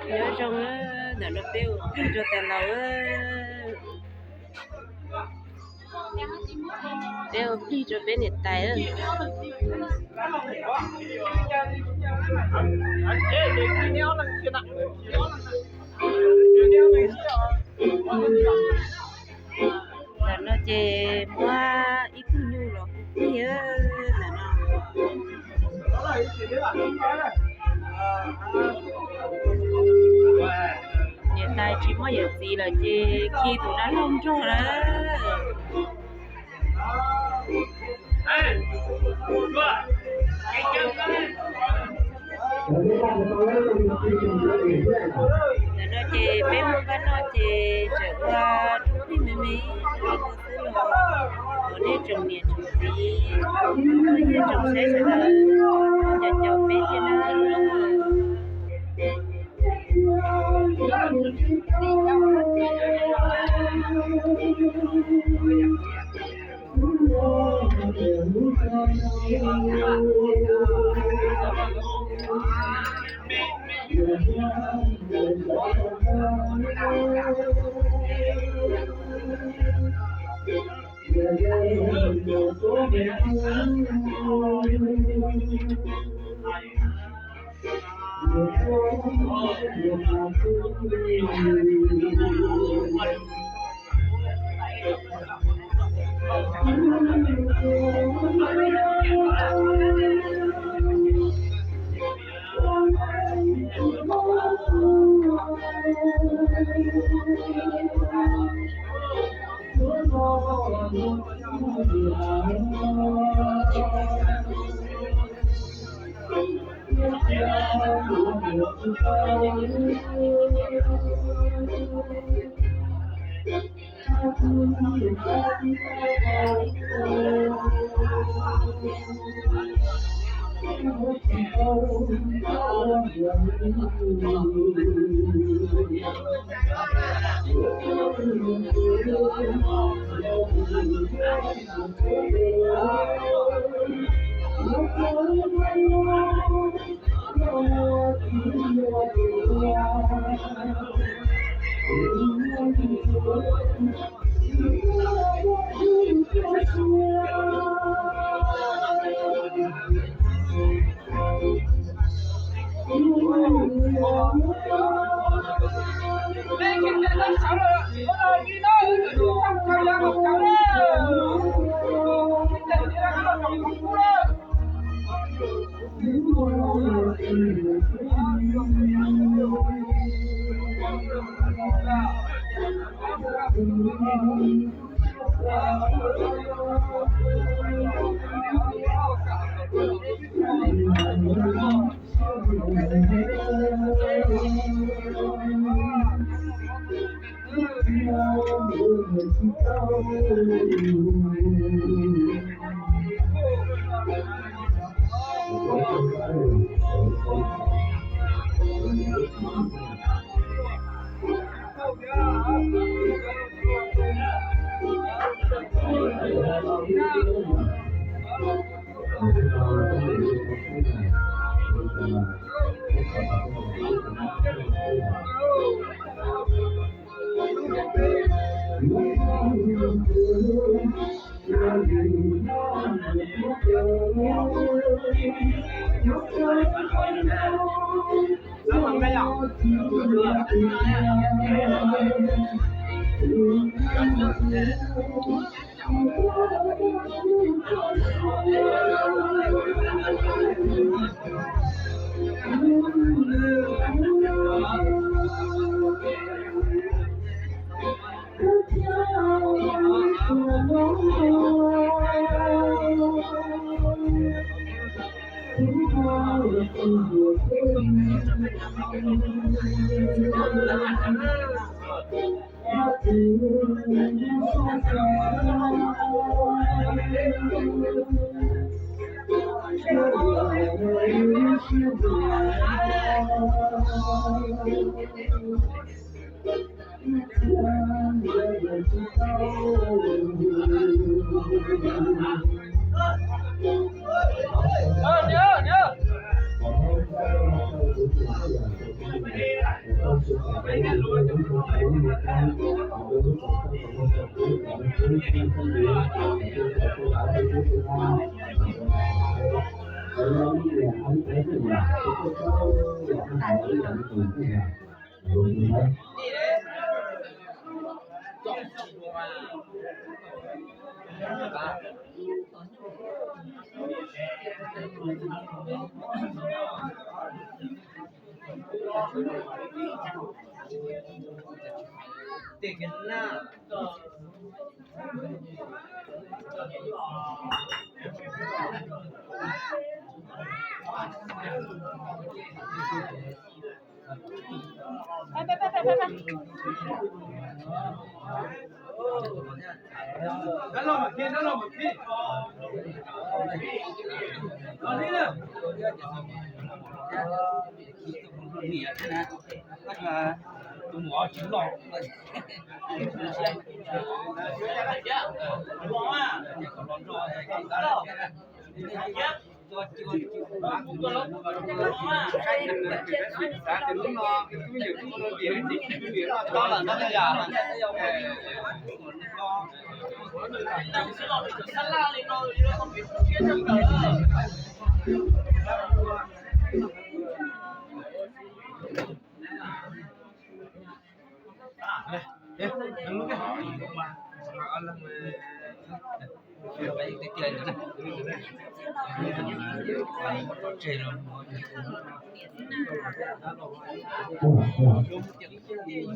Nyob zoo na, ntawm no peb ua plig rau tais laus, peb ua plig rau peb niam tais. Ntawm no ces muab ib tug nyuj los hu plig ntawm no. Niam tais tsis muaj yawm txiv lawm ces khi tus dab laug nrog lawm. Ntawm no ces peb mus npaj noj ces tseem ua rub plig me me rau xwb los, kom nej tsoom niam tsoom txiv, nej tsoom saib sawv daws caum caum peb thiab na. Nyob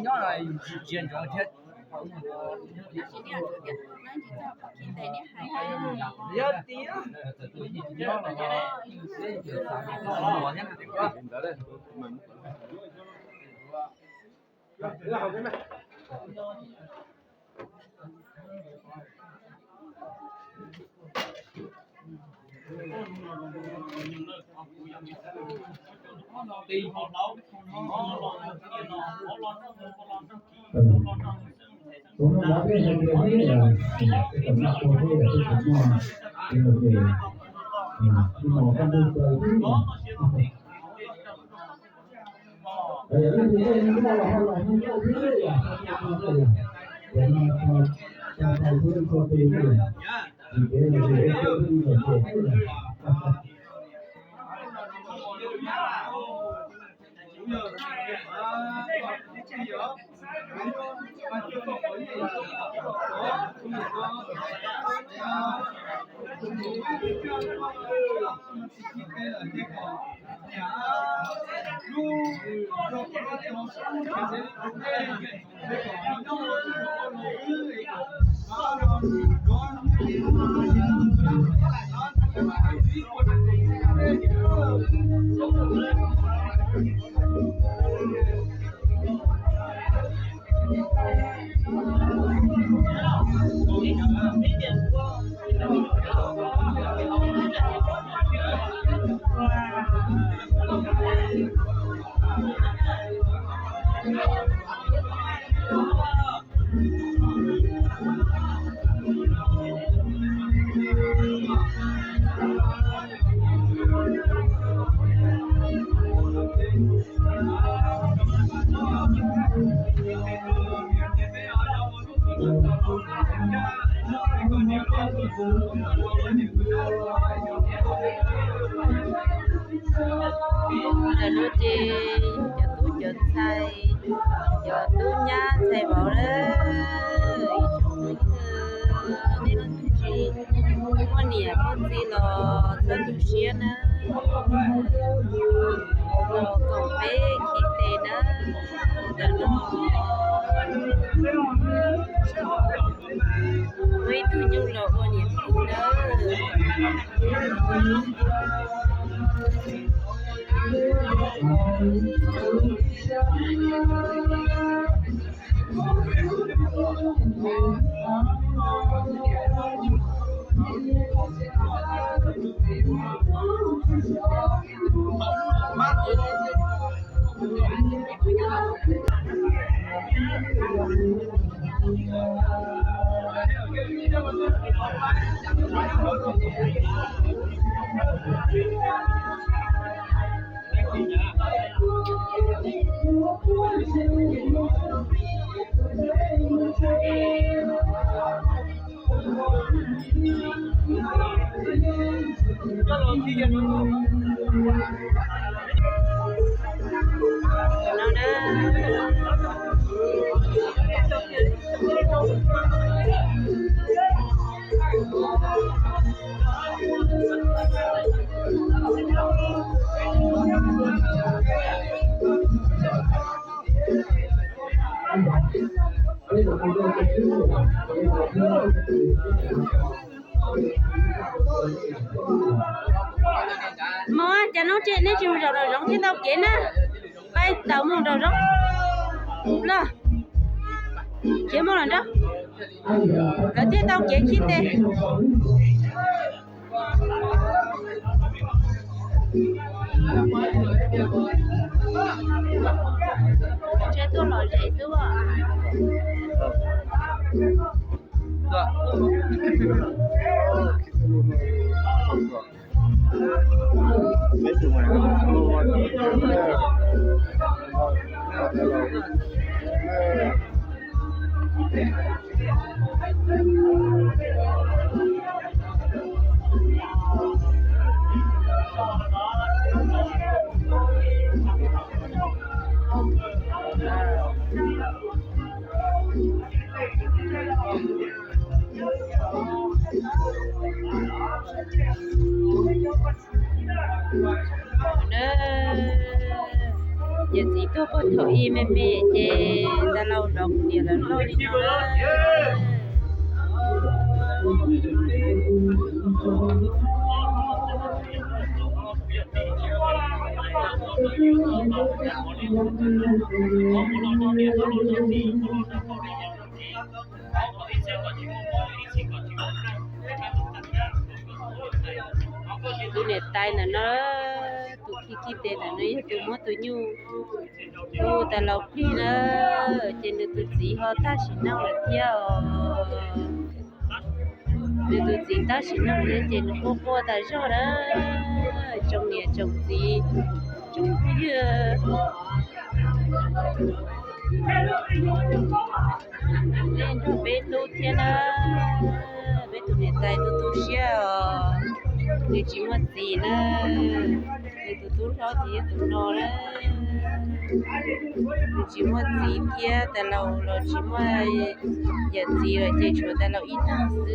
no tsis ntsia ntsoov thiab. Yog tias nyob no, Ntawm no ces cov tub cov ntxhais, cov tub nyab ntxhais vauv lawm, ib tsoom phooj ywg, nej leej twg tsis muaj niam muaj txiv los txhob tu siab nawb, los koom peb khi tes nawb. Ntawm no muaj ib tug nyuj los ua niam tub nawb. Mog, cas hnub no nej tsis mus zaum nraum zoov thiab tau kev na? Pab tau mus nraum zoov los, khiav mus los nraum, lawv thiaj tau kev khib tes. Tsheb tuaj los ze xwb. Yawm txiv tuaj puag thaum ub me me ces tas laus lov kuv niam lawv loj li no. Tus niam tais ntawm no, tus khib khib tes ntawm no yog tus muab tus nyuj tu tas laus plig na, ces nws tus txiv ho tag sim neej lawm thiab os. Nws tus txiv tag sim neej lawm ces nws quaj quaj tas zog na. Tsoom niam tsoom txiv, tsoom phooj ywg, nej nrog peb hlub thiab na. Peb tus niam tais tu tu siab os, nws tsis muaj txiv na. Nws tus tub hlob ces yog tus no na. Nws tsis muaj txiv thiab, tas laus los tsis muaj yawm txiv lawm ces tshuav tas laus ib leeg xwb.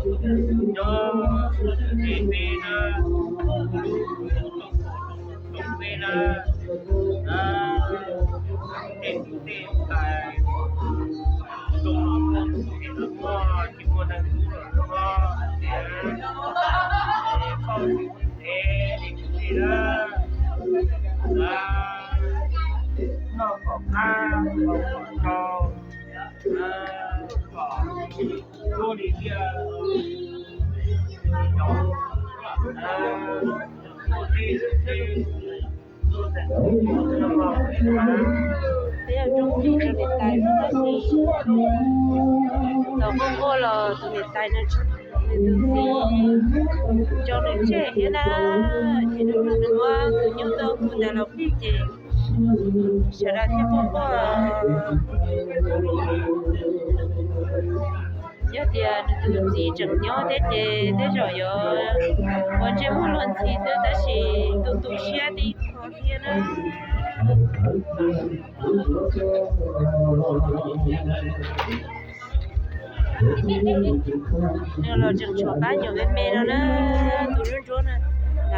Nyob tsis peb na, tsis peb na, tej tej tais zoo los muaj, tsis muaj neeg hlub los muaj, tias koj tsis muaj ntev li kuv li na, noj kom qab, haus kom ntsau, kom hlub li tiag. Peb yog rooj plig rau niam tais xwb tab sis thaum quaj quaj los tus niam tais no, nws tus txiv tso nws tseg thiab na, ces nws muab tus nyuj tuaj hu ntawd los plig ces sawv daws thiaj quaj quaj. Yog tias nws tus txiv tseem nyob thiab ces tej zaum yuav ua ntsej muag luag ntxhi xwb tab sis tu tu siab tib qho thiab na. Nws los tseem tshuav pab nyuam me me no na, tus ntsuab ntsuab na,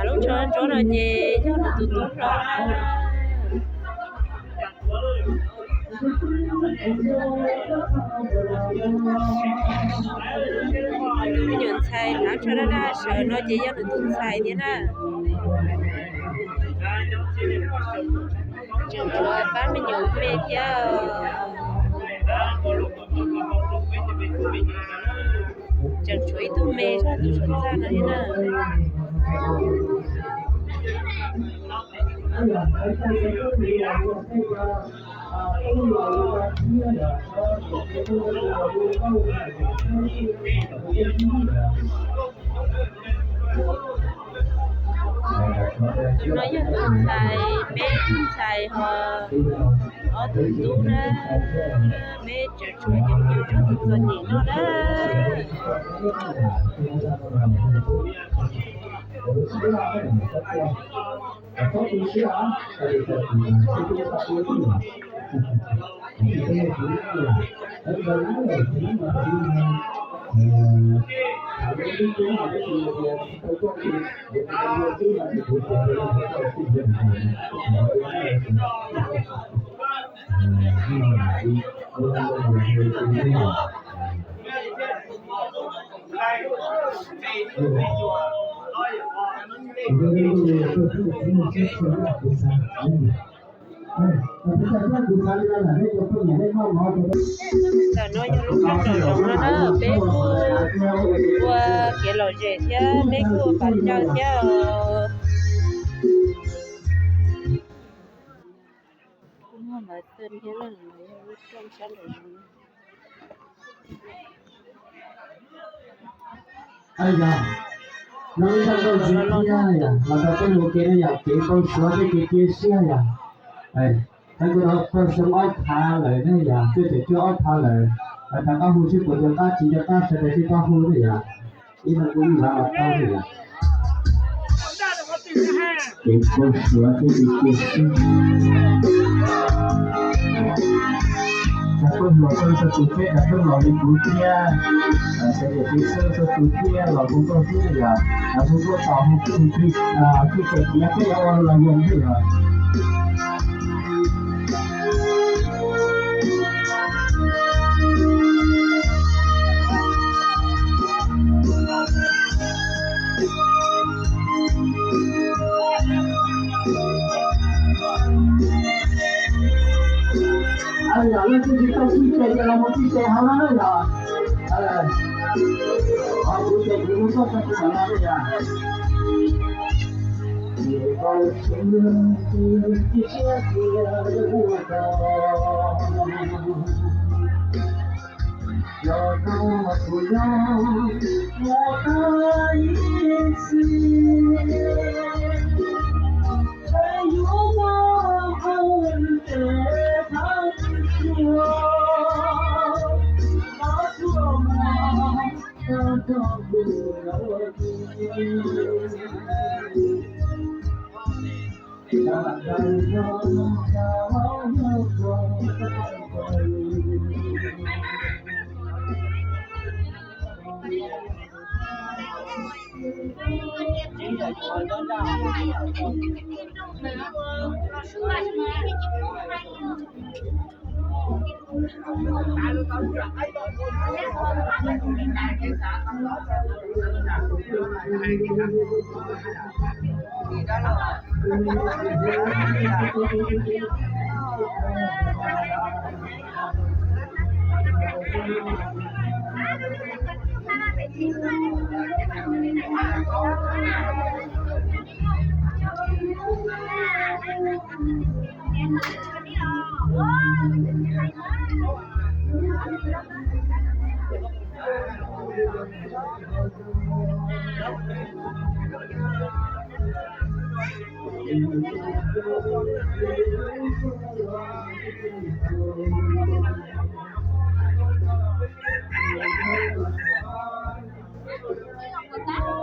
lub tsho ntsuab no ces yog nws tus tub hlob na. Tus me nyuam ntxhais hnav tsho daj daj sawv no ces yog nws tus ntxhais thiab na. Tseem tshuav pab me nyuam me thiab. Tseem tshuav ib tug me zog tus suav txaj no thiab na. Tus no yog tus ntxhais, peb tug ntxhais ho ob tug tub na, peb tseem tshuav cov me nyuam txom txom nyem no na. Ntawm no yog lub qab nraum zoov no na, peb kuj ua kev lom zem thiab peb kuj ua pas caw thiab os. Yog, no ib zaj nkauj ntxiv thiab yom, los rau peb ua ke na yom, kev npau suav thiab kev cia siab yom. Tab kuj tau pawg xyoo ob phav lawm ne yom, cuaj caum cuaj ob phav lawm. Rov qab hu seb puas nco qab tsis nco qab sawv daws sib koom hu ne yom. Ib leeg kuj ib leeg los tau ne yom. Kev npau suav thiab kev cia siab. Cov phooj ywg txhua tus peb cov phooj ywg li kuv thiab, cov niam txiv txhua tus thiab los hu nkauj xwb yom, hu nkauj tos hu txij txij txij txij peb yuav ua los yog xwb yom. Yog leej twg tsis tau txij tes los mus txij tes hauv no na yom. Kuv ces kuv hu tuaj rau tus no na yom.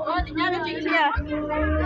Ua, tim no nws tsis qhia.